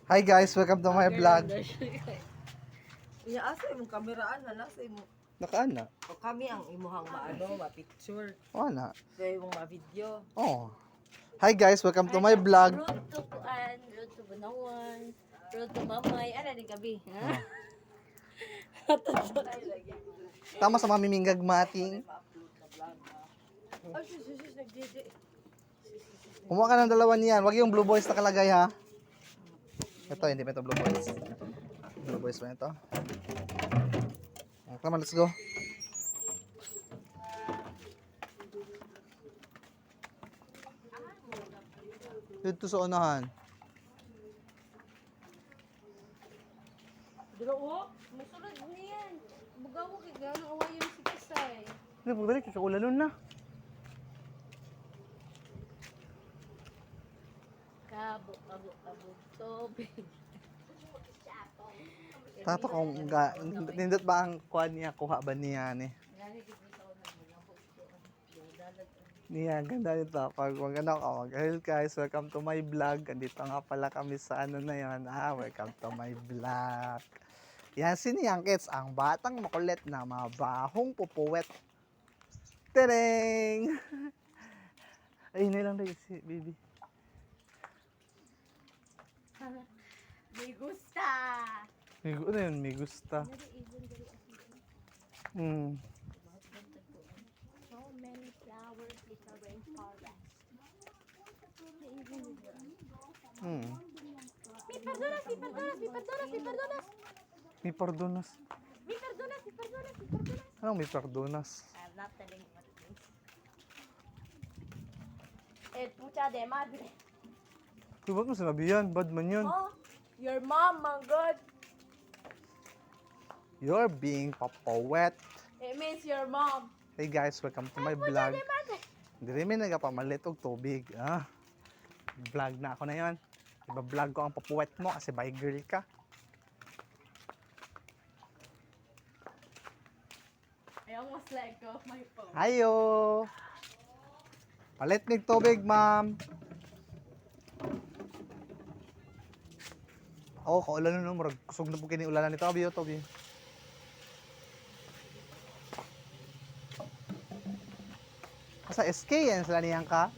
Hi guys, welcome to my vlog. Iya asa imong kameraan hala sa imo. Nakaana? O kami ang imuhang ma-picture. Wala. Kaya imong ma-video. Oh. Hi guys, welcome to my vlog. Road to Kuan, road to Bunawan, road to Mamay, ana ni gabi, ha? Tama sa mamimingag mating. Ay, sus, nag-JJ. Kumuha ka ng dalawa niyan. Wag yung blue boys nakalagay ha. Ito, hindi pa ito blue boys. Blue boys pa ito. Come on, let's go. Dito sa unahan. Dilo o, musulod niyan. Bugaw kay gano awayon si Kasay. Hindi, pagdalik. Sa ulalon na. Kabo, tubig. Tato kung nindot ba ang kuha niya, kuha ba niya ni? Niya, ganda nito. Pag maganda ka, hello guys, welcome to my vlog. Andito nga pala kami sa ano na yun. Welcome to my vlog. Yan si Niyang Kids, ang batang makulit na mabahong pupuwet. Tereng! Ay, na lang rin si baby. May gusta. Ano yun? May gusta. So many flowers in the rainforest. Mi perdonas. May pardonas. Ano may pardonas? I'm not telling you what it means. Pucha de madre. Ba't mo sinabi yan? Bad man yun. Oh, your mom, my God. You're being papawet. It means your mom. Hey guys, welcome to my vlog. Hindi rin may nagapamalit og tubig. Vlog na ako na yon. Iba-vlog ko ang papuwet mo kasi by girl ka. I almost let go of my phone. Ayo! Palit mig tubig, ma'am. Oh, kaulan na murag kusog na po kini ulanan nito, abiyo to, abiyo. Sa SK yan sila niyang ka.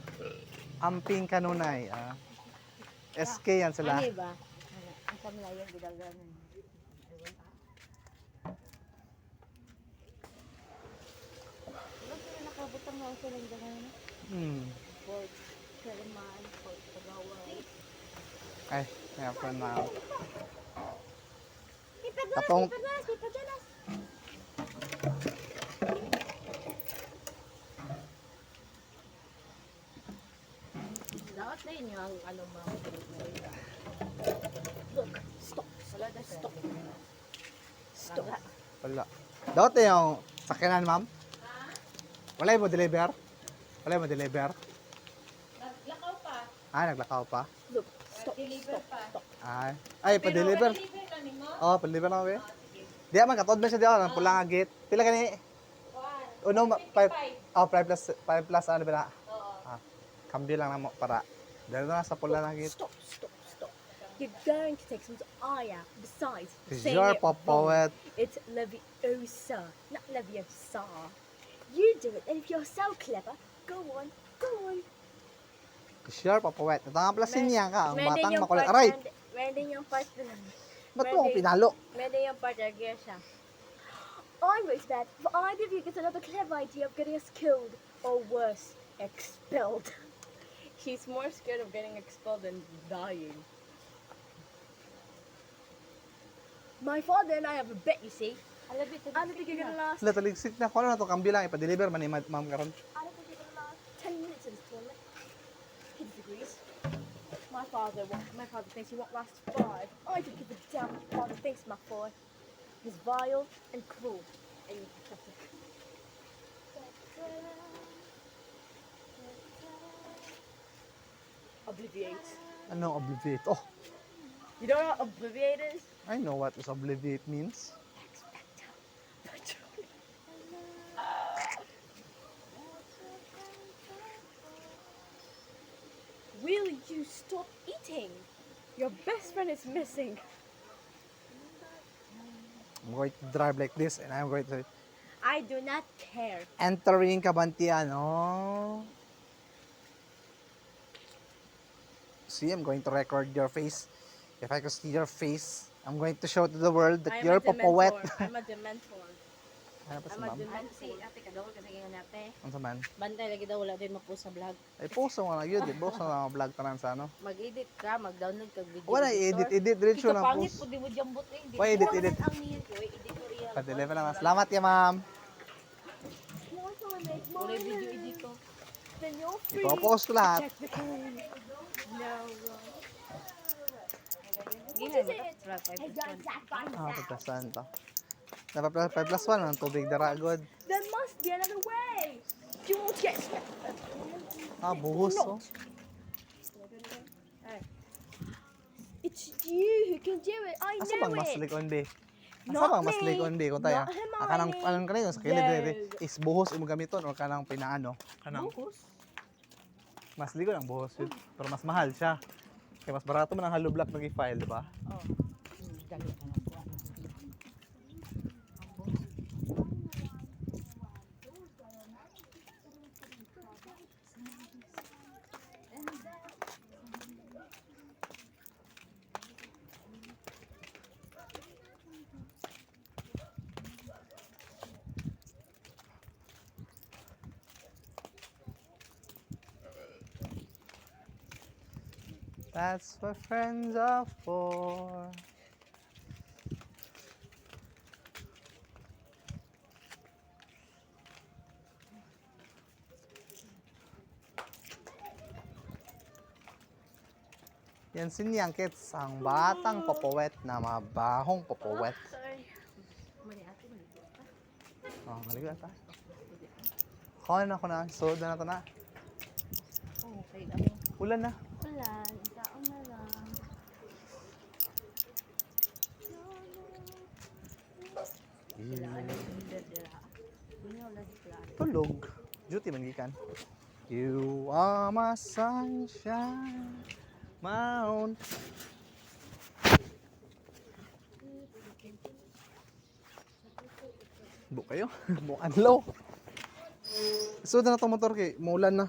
Amping kanunay. SK yan sila. Ano ba? Ang kamalayan gidaganan. Ano sila nakabutang na ako lang gano'n? Port Kalaman, Port Pagaway. Ay, kaya pa na. Ipadulas! Dapat na yun yung ano mga look, stop. Wala na stop. Stop. Wala. Dapat yung sakyanan, ma'am? Wala mo deliver? Wala mo deliver? Naglakaw pa. Naglakaw pa? Look, stop. Stop. Ay, pa-deliver. Oh, pa-deliver na kami. Di man katod man siya di ang pula nga gate. Pila kani? Uno 5. Oh, 5 plus ano ba na? Oo. Cambio lang namo para dahil na sa pula nga gate. Stop. You're going to take some aya. Besides, saying You're it wrong. poet. It's Leviosa, not Leviosa. You do it, and if you're so clever, go on. Sure, papawet. Ito nga pala sinya ka, ang Mending batang yung makulit. part, Aray! Mending yung part na. Ba't mo ako pinalo? Mending yung part na siya. I wish that if either of you gets another clever idea of getting us killed, or worse, expelled. He's more scared of getting expelled than dying. My father and I have a bet, you see. I don't think you're gonna last. Sila taligsik na. Kung ano na ito, cambio lang. Ipa-deliver man ni ma'am karon. I don't think you're gonna last 10 minutes in this tournament. He disagrees. My father thinks he won't last 5. I don't give a damn what your father thinks, my boy. He's vile and cruel, and you're pathetic. Obliviate. Ano obliviate? Oh, You don't know what obliviate is? I know what is obliviate means. Will you stop eating? Your best friend is missing. I'm going to drive like this and I'm going to I do not care. entering Kabantian. Oh. See, I'm going to record your face. If I could see your face, I'm going to show to the world that I'm you're a popowet. dementor. I'm a dementor. Ano pa si I'm a ma'am? dementor. ate kadawol kasi ingon ate. Ano sa man? Bantay lagi daw wala din mapost sa vlog. Ay, post mo na yun. Post mo na vlog tanan sa ano. Mag-edit ka, mag-download kag video Wala, editor. edit. Diretso Ika na pangit post. po di mo jambot eh. Di Why mo edit? ang niyan ko, editorial. Pa-deliver na. Salamat ya, ma'am. Uli video editor. Then you're free. Ipopost ko lahat. Technically. No. Gingay mo it? ta. Hey guys, that finds Ah, out. plus 1 to. Dapat 5 plus 1. Ang tubig dara good. There must be another way. You won't get Ah, buhos oh. It's you who can do it. I Asa know bang mas it. likon be? Asa Not bang mas me. likon be? Kung tayo. Not Hermione. Kanang anong kanino sa kilid dire Yes. is buhos imo gamiton or kanang pinaano? Kanang Buhos. mas likon ang buhos yun. Pero mas mahal siya. Kaya mas barato man ang hollow block nag-file, di ba? Oh. Dali ka na po. That's what friends are for. Yan si Nyangkits, ang batang popowet na mabahong popowet. Sorry. Mani ate maligo ka. Oh, maligo ta. Kuha na ako na, sood na to na. Oh, kay ano. Ulan na. Wala. Ikaon na lang. Sila ano hindi dira. Inyo lagi sila. Tulog. Duty man gikan. You are my sunshine, Mount. Bu kayo? Bu adlaw. So na to motor kay muulan na.